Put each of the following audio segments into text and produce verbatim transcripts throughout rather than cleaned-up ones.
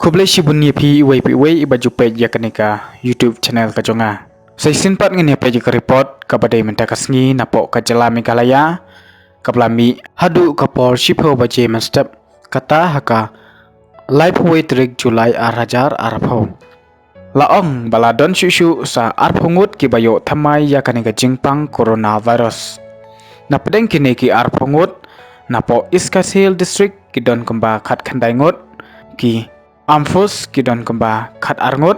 Khublei shibun ïa phi iwei pa iwei iba ju peit ïa kane ka YouTube channel ka jong nga. Sa shisien pat ngin ïa peit ïa ka report kaba dei mynta ka sngi napoh ka jylla Meghalaya, kaba la mih haduh ka por shiphew baje mynstep, kata ha ka laiphew wei tarik July ar hajar arphew. La ong ba la don shuh shuh sa arphew ngut kiba ïoh thymmai ïa kane ka jingpang coronavirus. Napdeng kine ki arphew ngut, napoh East Khasi Hills District ki don kumba khatkhyndai ngut, ki Armed Force ki don kumba khatar ngut,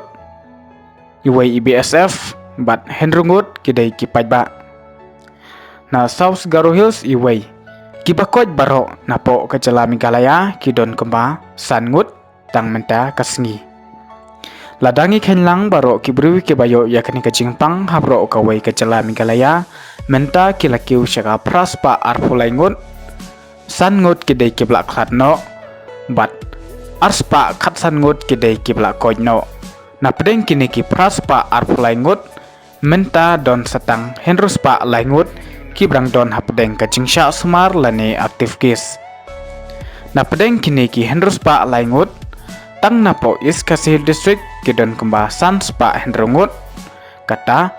iwei i B S F, bad hynriew ngut ki dei ki paidbah. Na South Garo Hills iwei. Kiba koit baroh napoh ka jylla Meghalaya ki don kumba san ngut tang mynta ka sngi. Lada ngi kheiñ lang baroh ki briew kiba ïoh ïa kane ka jingpang ha baroh kawei ka jylla Meghalaya, mynta ki la kiew sha ka phra spah arphew lai ngut. San ngut ki dei kiba la khlad noh, bad ar spah khatsan ngut ki dei kiba la koit noh. Napdeng kine ki phra spah arphew lai ngut, mynta don sa tang hynriew spah lai ngut kiba dang don hapdeng ka jingshah sumar lane active case. Napdeng kine ki hynriew spah lai ngut, tang napoh East Khasi Hills District ki don kumba san spah hynriew ngut, kata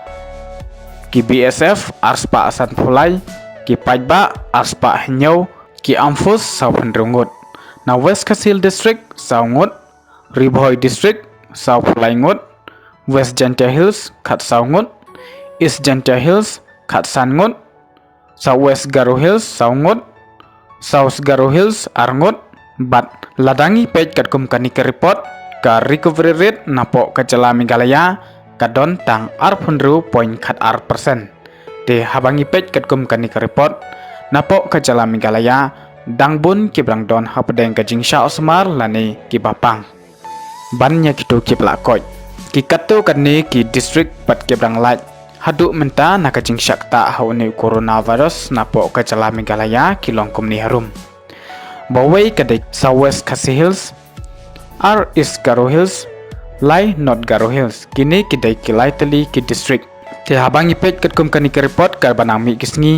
ki B S F ar spah sanphew lai, ki paidbah ar spah hynñiew, ki Armed Force saw hynriew ngut. Na West Khasi Hills District saw ngut, Ri Bhoi District saw phew lai ngut, West Jaintia Hills khatsaw ngut, East Jaintia Hills khatsan ngut, South West Garo Hills saw ngut, South Garo Hills ar ngut, bad lada ngi peit katkum kane ka report, ka recovery rate napoh ka jylla Meghalaya ka don tang arphew hynriew point khatar percent. Te haba ngi peit katkum kane ka report, napoh ka jylla Meghalaya dang bun kiba dang don hapdeng ka jingshah sumar lane kiba pang. Ban ïa kito kiba la koit, ki katto katne ki district bad kiba dang lait haduh mynta na ka jingshah ktah ha une u coronavirus napoh ka jylla Meghalaya ki long kumne harum. Ba wei ka dei South West Khasi Hills, ar East Garo Hills, lai North Garo Hills, kine ki dei ki lai tylli ki district. Te haba ngi peit katkum kane ka report kaba nang mih ki sngi,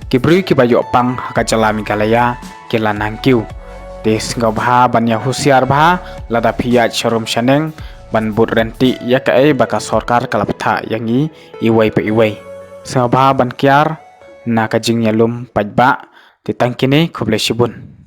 ki briew kiba ïoh pang ha ka jylla Meghalaya ki la nang kiew. Te sngewbha ban ïa husiar bha, lada phi ïaid sharum shaneng, ban bud ryntih ïa kaei ba ka sorkar ka la bthah ïa ngi iwei pa iwei. Sngewbha ban kiar na ka jingïalum paidbah. Te tang kine, khublei shibun.